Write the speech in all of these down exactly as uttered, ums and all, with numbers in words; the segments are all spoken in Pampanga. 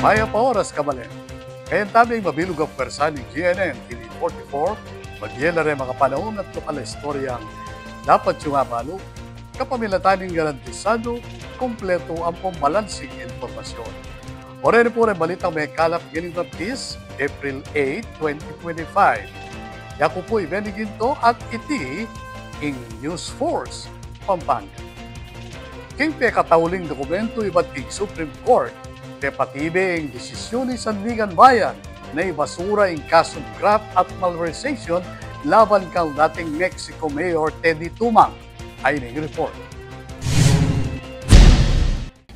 Mayap a oras, kabalen. Kayang tabing mabilug a pwersa ning G N N T V forty-four, mabie la reng makapanaun at lokal a istoryang dapat yung abalu, kapamilatan ning garantisadu, kumpletu ampong balansing impormasyon. O reni pu reng balitang mekalap ngening Martes, April eight, twenty twenty-five. Yaku pu i Benny Ginto at iti ing News Force Pampanga. King pekatauling dokumentu ibat king Supreme Court, pepatibe ing desisyun ning Sandigan Bayan na ibasura ing kasung graft at malversation laban kang dating Mexico Mayor Teddy Tumang. Ayni ing report.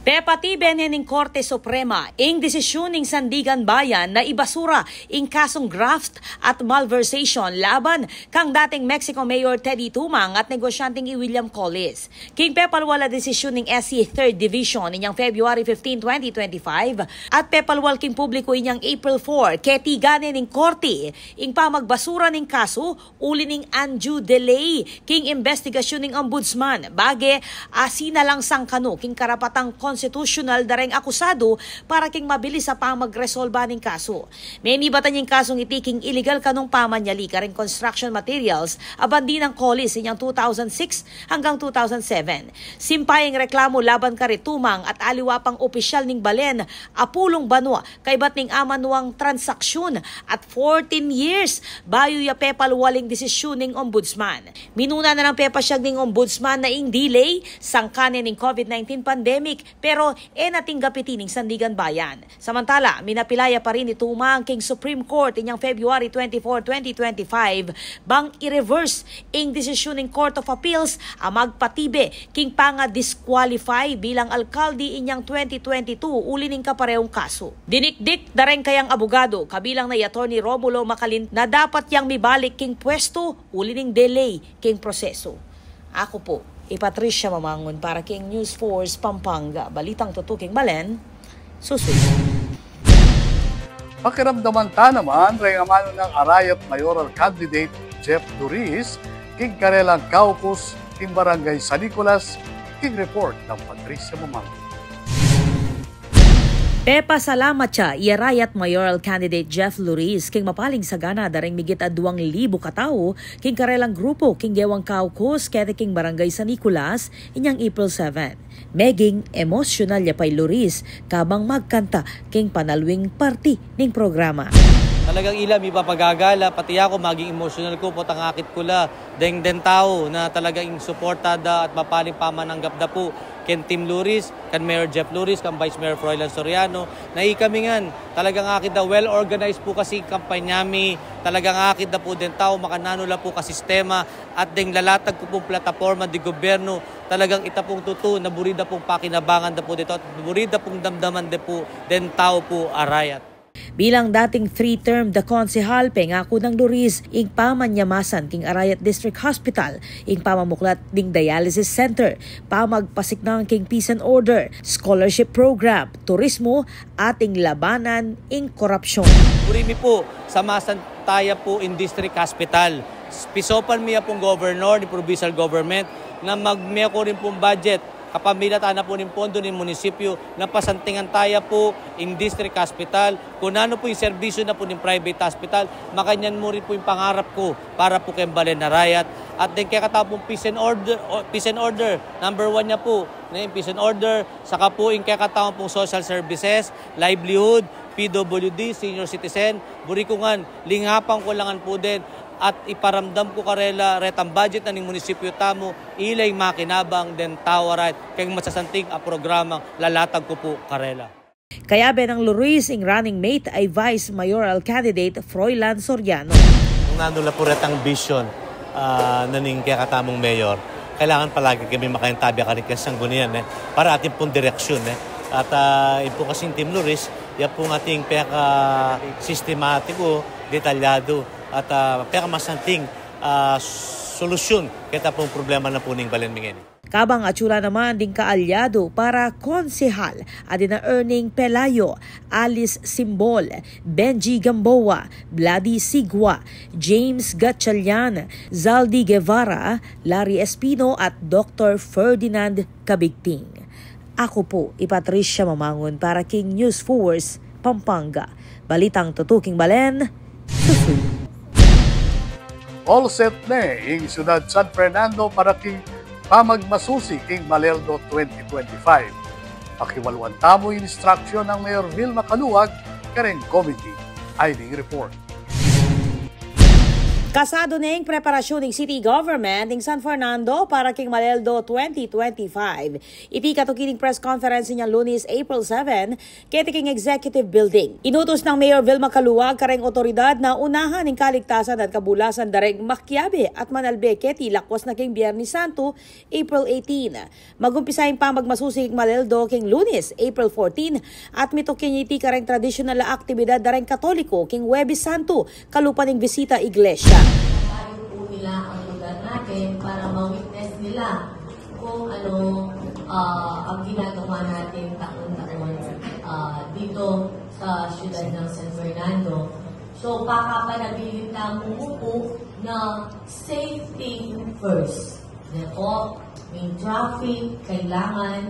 Pepatibe ne ning Korte Suprema ing desisyun ning Sandigan Bayan na ibasura ing kasung graft at malversation laban kang dating Mexico Mayor Teddy Tumang at negosyanteng i William Collis. King pepalwal a desisyun ning S C Third Division inyang February fifteen, twenty twenty-five, at pepalwal king publiku inyang April four, ketigan ne ning korte ing pamagbasura ning kasu uli ning undue delay king imbestigasyun ning Ombudsman, bage asinalang sangkanu king karapatang konstitusyunal da reng akusadu para king mabilis a pamagresolba ning kasu. Menibatan ing kasung iti king iligal kanung pamanyali kareng construction materials a bandi nang Collis inyang two thousand six hanggang two thousand seven. Simpa ing reklamu laban kari Tumang at aliwa pang opisyal ning balen a pulung banua kaybat ning amanuang transaksyon at fourteen years bayu ya pepalwal ing desisyun ning Ombudsman. Minuna na nang pepasyag ning Ombudsman na ing delay sangkan ne ning COVID nineteen pandemic, pero e na tinggap iti ning Sandigan Bayan. Samantala, minapilaya pa rin ni Tumang king Supreme Court inyang February twenty-four, twenty twenty-five, bang i-reverse ing desisyun ning Court of Appeals a magpatibe king panga-disqualify bilang alkalde inyang twenty twenty-two uli ning kaparehung kasu. Dinikdik da reng kayang abogadu, kabilang na i Attorney Romulo Macalin, na dapat yang mibalik king pwestu uli ning delay king prosesu. Aku pu i Patricia Mamangun para king News Force Pampanga, balitang tutuking balen, susuyu. Pakiramdaman ta naman reng amanu nang Arayat mayoral candidate Jeff Duris king karelang caucus king Barangay San Nicolas, king report nang Patricia Mamangun. Pepasalamat ya i Arayat mayoral candidate Jeff Luris king mapaling sagana da reng migit a duang libu katau king karelang grupu king gewang caucus keti king Barangay San Nicolas inyang April seven. Meging emosyonal ya pa i Luris kabang magkanta king panalwing parti ning programa. Talagang ila mipapagagala, pati aku maging emosyonal ku, potang akit ku la deng, deng tau na talagang suporta da at mapaling pamananggap da pu ken Team Luris, kan Mayor Jeff Luris, kan Vice Mayor Froilan Soriano, na ikami ngan, talagang akit da, well organized pu kasi kampanya mi, talagang akit da pu deng tau, makananu la pu kasistema, at deng lalatag ku pung plataporma de gobyernu, talagang ita pung tutu na buri da pung pakinabangan da pu deng tau, at buri da pung damdaman de pu deng tau pu Arayat. Bilang dating three-term da konsehal, pengaku nang Luris ing pamanyamasan king Arayat District Hospital, ing pamamuklat ning dialysis center, pamagpasiknang king peace and order, scholarship program, turismo, at ing labanan ing korapsyon. Buri mi pu, samasan taya pu ing district hospital. Pisopan mi ya pung governor, ning provincial government, na magmeko rin pung budget kapamilatan na pu ning pondo ning munisipyu na pasantingan taya pu ing district hospital, kung nanu pu ing serbisyu na pu ning private hospital, makanyan mu rin pu ing pangarap ku para pu keng balen Arayat. At deng kekatau pung peace and order, o, peace and order, number one ya pu, na ing peace and order, saka pu ing kekatau pung social services, livelihood, P W D, senior citizen, buri ku ngan, lingapan ku la ngan pu den, at iparamdam ku karela, retang budget na ning munisipyu tamu, ila ing makinabang deng tau Arayat, keng masasanting a programang lalatag ku pu karela. Kayabe nang Luris ing running mate a Vice Mayoral candidate Froilan Soriano. Kung nanu la pu retang vision, ah, na ning kekatamung mayor, kailangan palagi kami makaintabi karing kasanggunian, e. Para atin pung direksyon, e. At, ah, ing pu kasing Team Luris, ya pung ating peka-sistematiku, detalyadu, at, ah, pekamasanting, ah, solusyon keta pung problema na pu ning balen mi ngeni. Kabang atsu la naman ding kaalyadu para konsehal, ading na Erning Pelayo, Alice Simbol, Benji Gamboa, Vlady Sigua, James Gatchalian, Zaldy Guevara, Larry Espino at Doktor Ferdinand Cabigting. Aku pu i Patricia Mamangun para king News Force Pampanga. Balitang tutuking balen, susuyu. All set ne ing Syudad San Fernando para king pamagmasusi king Maleldo twenty twenty-five. Pakiwaluan tamu ing instruction nang Mayor Vilma Caluag kareng committee. Ay ding report. Kasadu ne ing preparasyun ning city government ning San Fernando para king Maleldo twenty twenty-five. Iti katuki ning press conference niya Lunes, April seven, keti king Executive Building. Inutus nang Mayor Vilma Caluag kareng otoridad na unahan ing kaligtasan at kabulasan da reng makiabe at manalbe keti lakwas na king Biernes Santo, April eighteen. Magumpisa ing pamagmasusi king Maleldo king Lunes, April fourteen, at mituki iti kareng tradisyonal a aktibidad da reng Katoliko king Huwebes Santo, kalupa ning bisita iglesia. Tayo po nila ang lugar natin para ma-witness nila kung ano, ah, ang ginagawa natin taon-taon, ah, dito sa siyudad ng San Fernando. So, pakapanabilin tamu po na safety first. Yan po, may traffic, kailangan,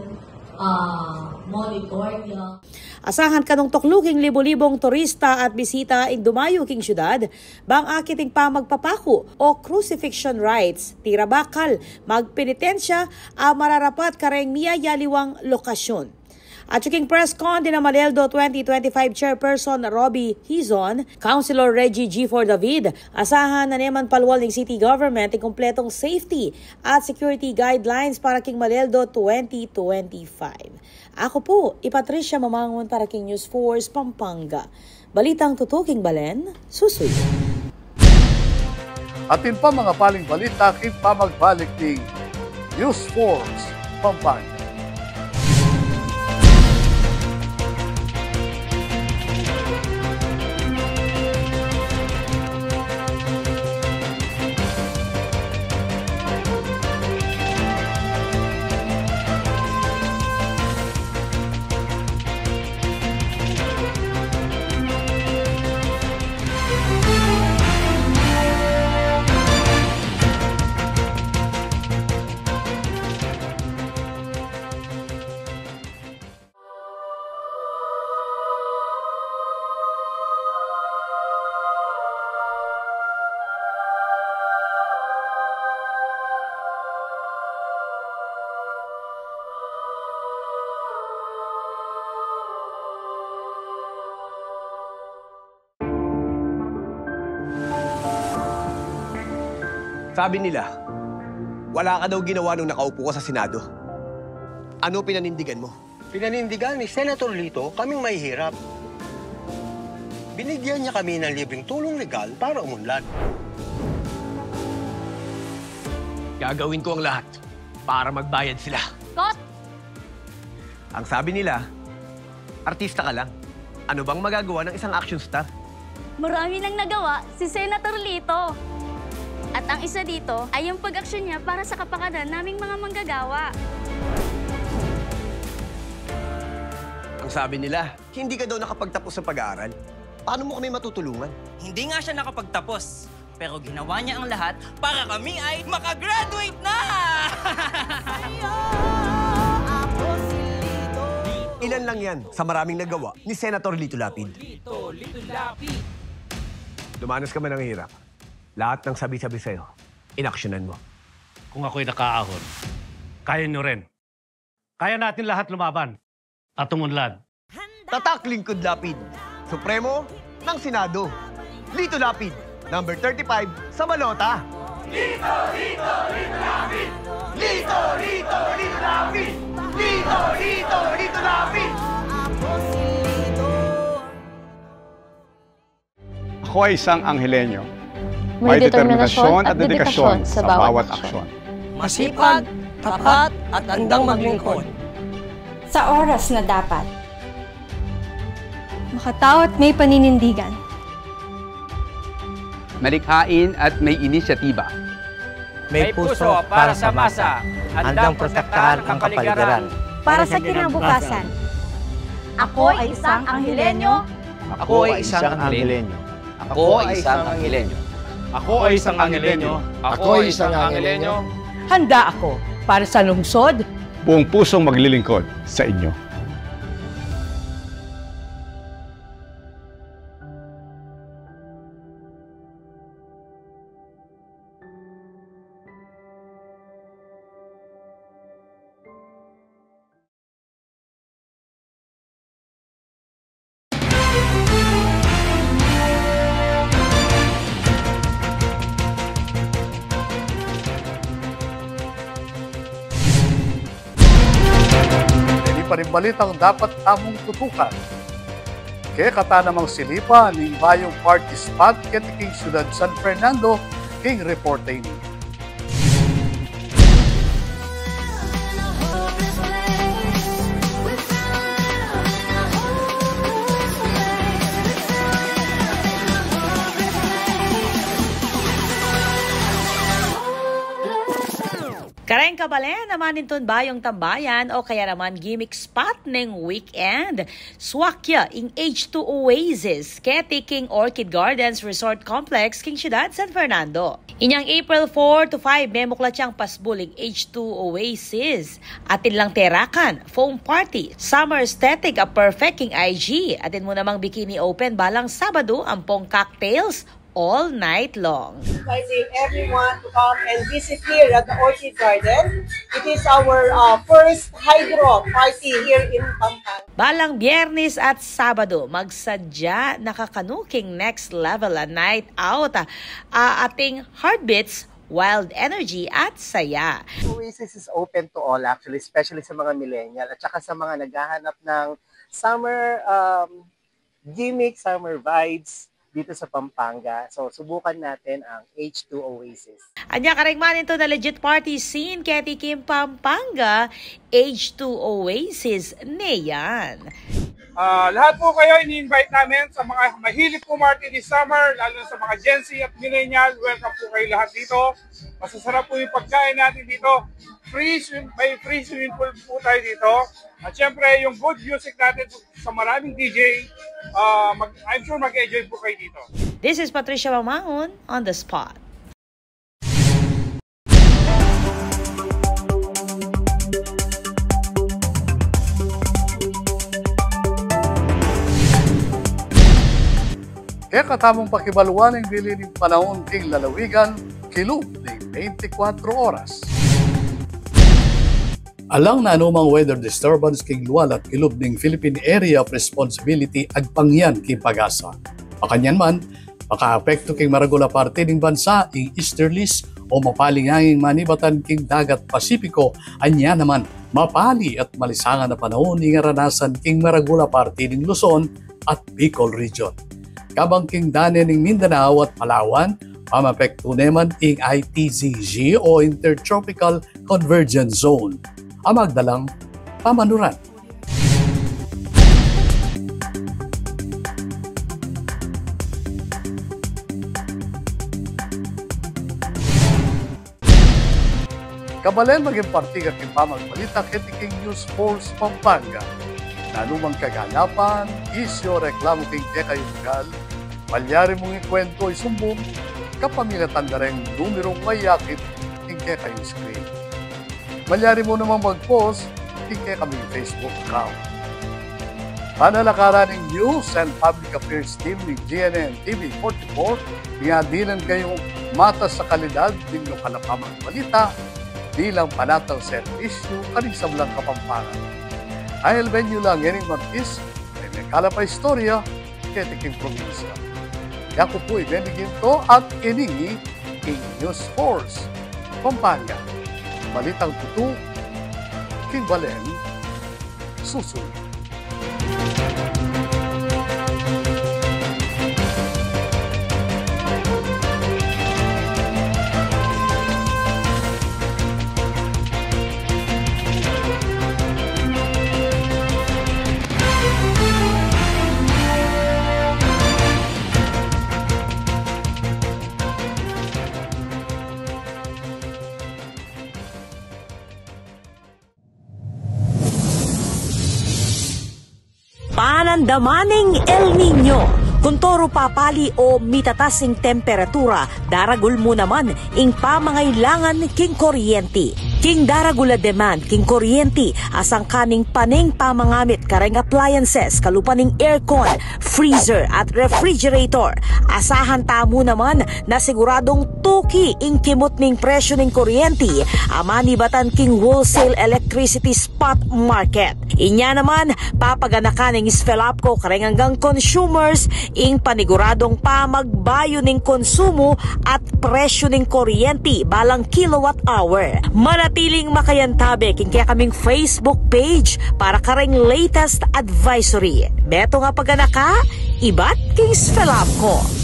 ah, monitor niya. Asahan kanung tuklu king libu-libung turista at bisita ing dumayu king siyudad, bang akit ing pamagpapaku o crucifixion rites, tira bakal, magpenitensya, a mararapat kareng miyayaliwang lokasyun. At king press con dina Maleldo twenty twenty-five Chairperson Robbie Hizon, Councilor Reggie Gifford David, asahan na ne man palual ning city government ing kumpletong safety at security guidelines para king Maleldo twenty twenty-five. Aku pu i Patricia Mamangun para king News Force Pampanga. Balitang tutuking balen, susuyu. Atin pa manga paling balita king pamagbalik ning News Force Pampanga. Sabi nila, wala ka daw ginawa nung nakaupo ka sa Senado. Ano pinanindigan mo? Pinanindigan ni Senator Lito kaming mahihirap. Binigyan niya kami ng libreng tulong legal para umunlad. Gagawin ko ang lahat para magbayad sila. Kot! Ang sabi nila, artista ka lang. Ano bang magagawa ng isang action star? Marami nang nagawa si Senator Lito. At ang isa dito ay yung pag-aksyon niya para sa kapakanan naming mga manggagawa. Ang sabi nila, hindi ka daw nakapagtapos ng pag-aaral. Paano mo kami matutulungan? Hindi nga siya nakapagtapos, pero ginawa niya ang lahat para kami ay makagraduate na! Ayo, ako si Lito. Ilan lang yan sa maraming nagawa ni Senator Lito Lapid. Lito, Lito Lapid. Dumanas ka man ng hirap. Lahat ng sabi-sabi sa'yo, inaksyonan mo. Kung ako'y nakaahon, kaya nyo rin. Kaya natin lahat lumaban at umunlad. Tatak Lingkod Lapid, Supremo ng Senado. Lito Lapid, number thirty-five sa balota. Lito, Lito, Lito Lapid! Lito, Lito, Lito Lapid! Lito, Lito, Lito Lapid! Ako ay isang Angelenyo. May determinasyon at dedikasyon sa bawat aksyon. Masipag, tapat, at handang maglingkod. Sa oras na dapat. Makatao at may paninindigan. Malikhain at may inisyatiba. May puso para sa masa, handang protektahan ang kapaligiran. Para sa kinabukasan. Ako ay isang Angelenyo. Ako ay isang Angelenyo. Ako ay isang Angelenyo. Ako ay isang Angelenyo. Ako ay isang Angelenyo. Handa ako para sa lungsod. Buong pusong maglilingkod sa inyo. Karing balitang dapat tamung tutukan. Kekatamu namang silipan ing bayung party spot keti king Syudad San Fernando, king reporte ini. Kareng kabalen, amanintun bayung tambayan o kaya naman gimmick spot ning weekend. Swak ya ing H two Oasis keti king Orchid Gardens Resort Complex king Syudad San Fernando. Inyang April four to five, memuklat yang pasbul ing H two Oasis. Atin lang terakan, foam party, summer aesthetic a perfect king I G. Atin mu namang bikini open balang Sabado ampong cocktails all night long. Inviting everyone to come and visit here at the Orchid Garden. It is our, uh, first hydro party here in Pampanga. Balang Biyernes at Sabado, magsadya na kakanuking next level a night out, ah, ating Heartbeats Wild Energy at Saya. Oasis is open to all actually, especially sa mga millennial at saka sa mga naghahanap ng summer, um, gimmick, summer vibes dito sa Pampanga. So, subukan natin ang H two Oasis. Anya kareng manintun a legit party scene keti king Pampanga, H two Oasis ne yan. Ah, lahat po kayo ini-invite namin sa mga mahilig pumarty this summer, lalo na sa mga Gen Z at millennial, welcome po kayo lahat dito. Masasarap po yung pagkain natin dito. Free swim, may free swimming pool po tayo dito. At syempre, yung good music natin sa maraming D J, ah, mag-, I'm sure mag-enjoy po kayo dito. This is Patricia Mamangon on the spot. Kekatamung pakibaluan ing bili ning panaun king lalawigan, kilub ning beintikwatro oras. Alang nanumang weather disturbance king lual at kilub ning Philippine Area of Responsibility agpang yan king PAGASA. Makanyan man, makaapekto king maragul a parti ning bansa ing easterlies o mapaling angin manibatan king dagat Pasipiko, anya naman mapali at malisangan a panaun ing aranasan king maragul a parti ning Luzon at Bicol Region. Kabang king dane ning Mindanao at Palawan, mamapekto ne man ing I T Z G o Intertropical Convergence Zone a magdalang pamanuran. Kabalen, maging parti ka king pamagbalita keti king News Force Pampanga. Nanumang kaganapan, isyu, reklamu king kekayung lugal, malyari mung ikuwentu o isumbung kapamilatan da reng numerung mayakit king kekayung screen. Malyari mu namang mag-post king kekaming Facebook account. Panalakaran ning News and Public Affairs Team ning G N N T V forty-four, ing adinan kayung matas a kalidad ning lokal a pamagbalita bilang panatang serbisyu karing sablang Kapampangan. Ayan, venue lang ining Martis, may mekalap a istorya keti king probinsya. Yaku pu i Benny Ginto at ini ing News Force Pampanga. Balitang tutu king balen, susuyu. Panandaman ning El Niño. Kung toro papali o mitatas ing temperatura, daragul mu naman ing pamangailangan king kuryenti. King daragul a demand king kuryenti, a sangkan ning pane ing pamangamit kareng appliances, kalupa ning aircon, freezer at refrigerator. Asahan tamu naman na siguradung tuki ing kimut ning presyu ning kuryenti a manibatan king wholesale electricity spot market. Inya naman, papaganakan ning SFELAPCO kareng anggang consumers ing paniguradung pamagbayu ning konsumo at presyu ning kuryenti balang kilowatt hour. Manatiling makayantabe king kekaming Facebook page para kareng latest advisory. Beto nga paganaka, ibat king Spelabco.